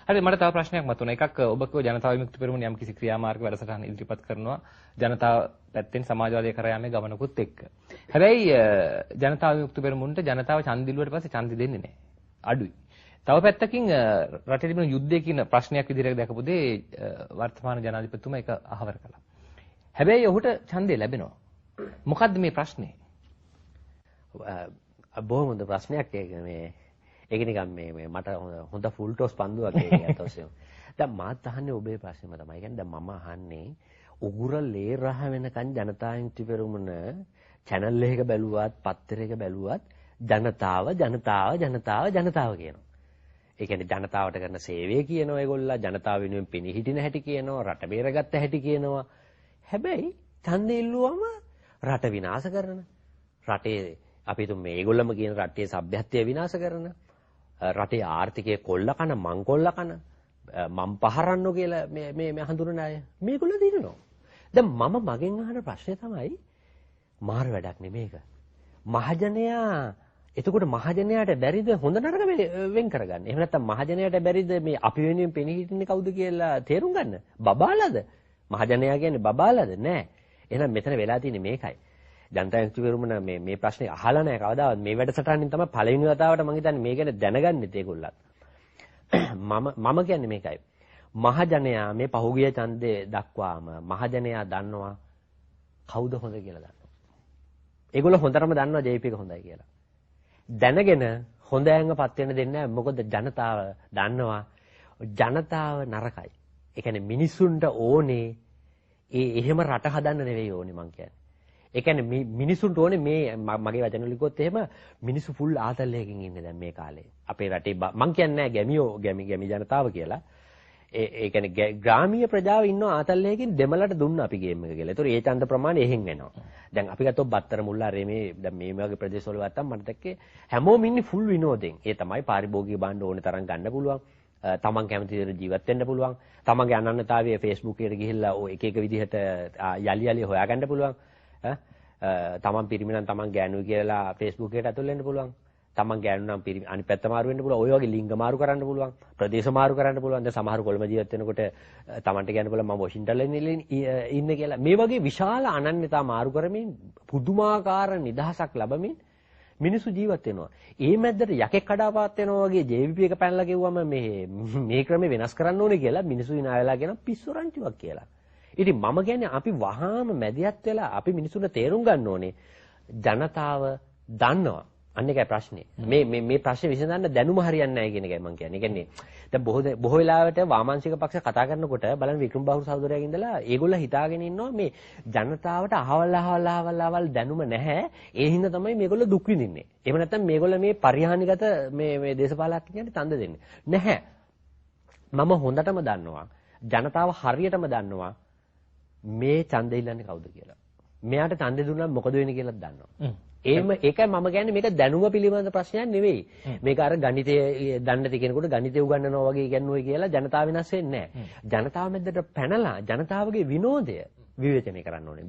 හරි, මට තව ප්‍රශ්නයක් මතුවුණා. එකක් ඔබ කිව්ව ජනතා විමුක්ති පෙරමුණ යම් කිසි ක්‍රියාමාර්ග වැඩසටහන් ඉදිරිපත් කරනවා ජනතාව පැත්තෙන් සමාජවාදය කරා යාමේ ගමනකුත් එක්ක. හැබැයි ජනතා විමුක්ති පෙරමුණට ජනතාව ඡන්ද ඉල්ලුවට පස්සේ ඡන්ද දෙන්නේ නැහැ. අඩුයි. තව පැත්තකින් රටේ තිබෙන යුද්ධය කියන ප්‍රශ්නයක් විදිහට දැකපු දේ වර්තමාන ජනාධිපතිතුමා ඒක අහවර කළා. හැබැයි ඔහුට ඡන්දය ලැබෙනවා. මොකද්ද මේ ප්‍රශ්නේ? බොහොම හොඳ ප්‍රශ්නයක් ඒක. මේ ඒක නිකන් මේ මේ මට හොඳ ෆුල් ටොස් පන්දුවක් ඒක ඇත්ත වශයෙන්ම. දැන් මාත් අහන්නේ ඔබේ ප්‍රශ්නේම තමයි. ඒ කියන්නේ දැන් මම අහන්නේ උගුර ලේ රහ වෙනකන් ජනතා විමුක්ති පෙරමුණ චැනල් එකක බැලුවත් පත්තරයක බැලුවත් ජනතාව ජනතාව ජනතාව ජනතාව කියනවා. ඒ කියන්නේ ජනතාවට කරන සේවය කියනවා ඒගොල්ලෝ, ජනතාව වෙනුවෙන් පෙනී හිටින හැටි කියනවා, රට බේරගත්ත හැටි කියනවා. හැබැයි ඡන්දෙ ඉල්ලුවම රට විනාශ කරන, රටේ අපි හිතමු මේගොල්ලම කියන රටේ සભ્યත්වය විනාශ කරන, රටේ ආර්ථිකය කොල්ල කන, මං කොල්ල කන, මං පහරන්නෝ කියලා මේ මේ මේ හඳුනන අය මේගොල්ලෝ දිනනවා. දැන් මම මගෙන් අහන ප්‍රශ්නේ තමයි මාර වැඩක් නේ මේක. මහජනයා එතකොට මහජනයාට බැරිද හොඳ නරක වෙන් කරගන්න? එහෙම නැත්නම් මහජනයාට බැරිද මේ අපි වෙනුවෙන් පෙනී හිටින්නේ කවුද කියලා තේරුම් ගන්න? බබාලාද? මහජනයා කියන්නේ බබාලාද? නෑ. එහෙනම් මෙතන වෙලා තියෙන්නේ මේකයි. ජනතා විමුක්ති පෙරමුණ මේ මේ ප්‍රශ්නේ අහලා නෑ කවදාවත්. මේ වැඩසටහනින් තමයි පළවෙනි වතාවට මං හිතන්නේ මේ ගැන දැනගන්නෙත් ඒගොල්ලත්. මම මම කියන්නේ මේකයි. මහජනයා මේ පහුගිය ඡන්දේ දක්වාම මහජනයා දන්නවා කවුද හොඳ කියලා දන්නවා. ඒගොල්ලෝ හොඳටම දන්නවා JP එක හොඳයි කියලා. දැනගෙන හොඳ ඈංගපත් වෙන්න දෙන්නේ නැහැ. මොකද ජනතාව දන්නවා ජනතාව නරකයි. ඒ කියන්නේ මිනිසුන්ට ඕනේ ඒ එහෙම රට හදන්න නෙවෙයි ඕනේ මං කියන්නේ. ඒ කියන්නේ මිනිසුන්ට ඕනේ මේ මගේ වචන වලින් කිව්වොත් එහෙම මිනිස්සු ෆුල් ආතල් එකකින් ඉන්නේ දැන් මේ කාලේ. අපේ රටේ මං කියන්නේ නෑ ගැමියෝ ගැමි ගැමි ජනතාව කියලා. ඒ ඒ කියන්නේ ග්‍රාමීය ප්‍රජාව ඉන්නවා ආතල් එකකින් දෙමළට දුන්න අපි ගේම් එක කියලා. ඒතකොට ඒ ඡන්ද ප්‍රමාණය එහෙන් වෙනවා. දැන් අපි ගත්තොත් බත්තර මුල්ල අරේ මේ දැන් මේ වගේ ප්‍රදේශවල ගත්තම මට දැක්කේ හැමෝම ඉන්නේ ෆුල් විනෝදෙන්. ඒ තමයි පාරිභෝගික භාණ්ඩ ඕනේ තරම් ගන්න පුළුවන්. තමන් කැමති විදිහට ජීවත් වෙන්න පුළුවන්. තමන්ගේ අනන්‍යතාවය Facebook එකට ගිහිල්ලා ඔය එක එක විදිහට යලි යලි හොයාගන්න පුළුවන්. තමන් පිරිමි නම් තමන් ගෑනුයි කියලා Facebook එකට ඇතුල් වෙන්න පුළුවන්. තමන් ගෑනු නම් පිරිමි අනිත් පැත්ත මාරු වෙන්න පුළුවන්. ඔය වගේ ලිංග මාරු කරන්න පුළුවන්. ප්‍රදේශ මාරු කරන්න පුළුවන්. දැන් සමහර කොළඹ ජීවත් වෙනකොට තමන්ට කියන්න පුළුවන් මම වොෂින්ටන් වල ඉන්නේ කියලා. මේ වගේ විශාල අනන්‍යතා මාරු කරමින් පුදුමාකාර නිදහසක් ලැබමින් මිනිස්සු ජීවත් වෙනවා. ඒ මැද්දට යකෙක් කඩාපාත් වෙනවා වගේ JVP එක පැනලා කිව්වම මේ මේ ක්‍රමේ වෙනස් කරන්න ඕනේ කියලා මිනිස්සු hina වෙලා කියන පිස්සු රංචුවක් කියලා. ඉතින් මම කියන්නේ අපි වහාම මැදිහත් වෙලා අපි මිනිසුන්ට තේරුම් ගන්න ඕනේ ජනතාව දන්නවා. අන්න ඒකයි ප්‍රශ්නේ. මේ මේ මේ ප්‍රශ්නේ විසඳන්න දැනුම හරියන්නේ නැහැ කියන එකයි මම කියන්නේ. ඒ කියන්නේ දැන් බොහෝ බොහෝ වෙලාවට වාමාංශික පක්ෂ කතා කරනකොට බලන්න වික්‍රමබාහු සහෝදරයාගේ ඉඳලා ඒගොල්ලෝ හිතාගෙන ඉන්නවා මේ ජනතාවට අහවල් අහවල් අහවල් අහවල් දැනුම නැහැ. ඒ හින්දා තමයි මේගොල්ලෝ දුක් විඳින්නේ. එහෙම නැත්නම් මේගොල්ලෝ මේ පරිහානිගත මේ මේ දේශපාලඥයන්ට තන්ද දෙන්නේ. නැහැ. මම හොඳටම දන්නවා. ජනතාව හරියටම දන්නවා මේ ඡන්දෙ ඉල්ලන්නේ කවුද කියලා. මෙයාට ඡන්දෙ දුන්නා මොකද වෙන්නේ කියලාත් දන්නවා. එහෙම ඒකයි මම කියන්නේ මේක දැනුම පිළිබඳ ප්‍රශ්නයක් නෙවෙයි. මේක අර ගණිතය දන්නේ නැති කෙනෙකුට ගණිතය උගන්වනවා වගේ ඉගැන්නුවයි කියලා ජනතාව වෙනස් වෙන්නේ නැහැ. ජනතාව මැදට පැනලා ජනතාවගේ විනෝදය විවේචනය කරන්න ඕනේ.